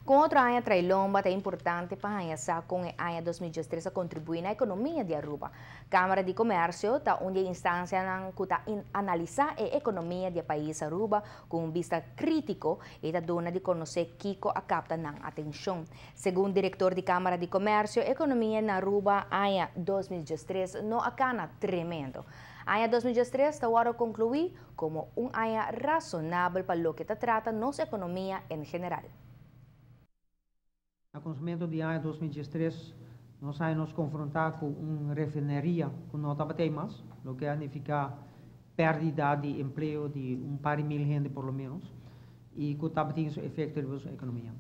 Cu otro aña tras lomba, ta importante pa sa con e aña 2013 a contribui na economia di Aruba. Camara di Comercio ta un instancia cu ta analisa e economia di pais Aruba cu un bista critico y ta duna di conoce kico a capta nan atencion. Segun director di Camara di Comercio, economia na Aruba aña 2013 no a cana tremendo. Aña 2013 ta wordo conclui como un aña razonabel pa loke ta trata nos economia en general. Na cuminsamentu di aña 2013, nos a nos confronta cu un refineria cu no tabata mas, loke ta significa perdida di empleo di un par di mil hende por lo menos, y cu tabatin su efecto riba e economia.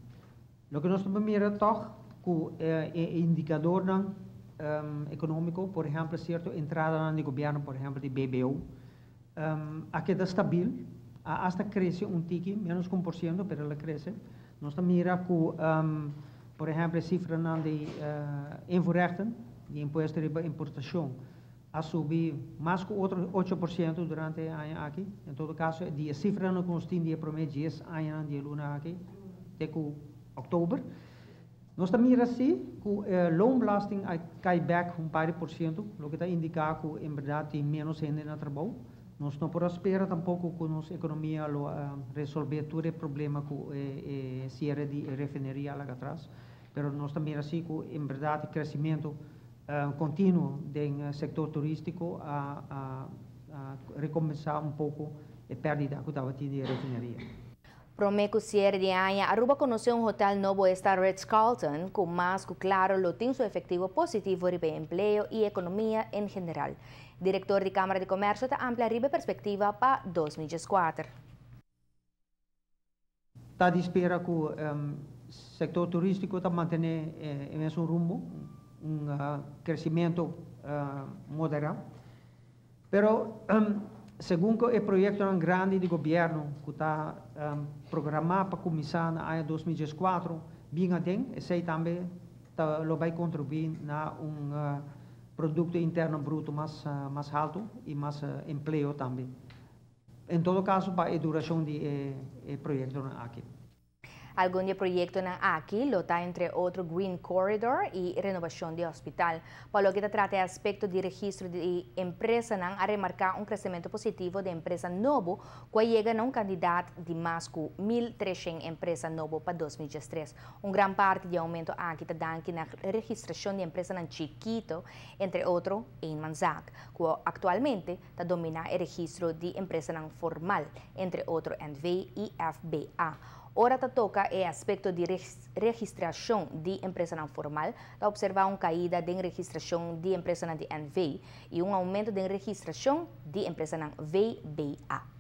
Loke nos ta mira toch cu indicador economico, por ehempel, cierto entrada di gobierno, por ehempel, di BBO, a keda stabil, hasta crece un tiki, menos cu 1%, mas el a crece. Nos ta mira cu, por ehempel, cifra di invoerrechten, di impuesto di importacion, a subi mas cu otro 8% durante e aña aki. En todo caso, e cifra cu nos tin di prome 10 aña di luna aki, te cu october. Nos ta mira asina cu loonbelasting a cay back un par di por ciento, loke ta indica cu en berdad tin menos hende na trabou. Nos no por spera tampoco cu nos economia lo resolve tur e problema cu cierre di refineria la atras, pero nos ta mira asina cu en berdad crecemento continuo den sector turistico a recompensa un poco e perdida cu tabatin di refineria. Prome cu cierre di aña, Aruba a conoce un hotel nobo, esta Ritz-Carlton, cu mas cu claro lo tin su efecto positivo riba empleo y economia en general. Director di Camara di Comercio ta amplia riba perspectiva pa 2014. Ta di spera cu e sector turistico ta mantene e mesun rumbo, un crecemento modera. Pero segun e proyecto grandi di gobierno cu ta programa pa cuminsa na aña 2014, bin aden, esey tambe ta, lo bay contribui na un producto interno bruto mas halto y mas empleo tambe. En todo caso, pa e duracion di e proyecto aki. Algun proyecto aki lo ta, entre otro, Green Corridor y renobacion di hospital. Pa loke ta trata aspecto di registro di empresa, a remarca un crecemento positivo di empresa nobo, cu a yega na un cantidad di mas cu 1.300 empresa nobo pa 2013. Un gran parti di e aumento aki ta danki na registracion di empresa chikito, entre otro, eenmanszaak, cu actualmente ta domina e registro di empresa formal, entre otro NV y FBA. Ora ta toca e aspecto di registracion di empresa formal, ta observa un caida di registracion di empresa di NV y un aumento di registracion di empresa VBA.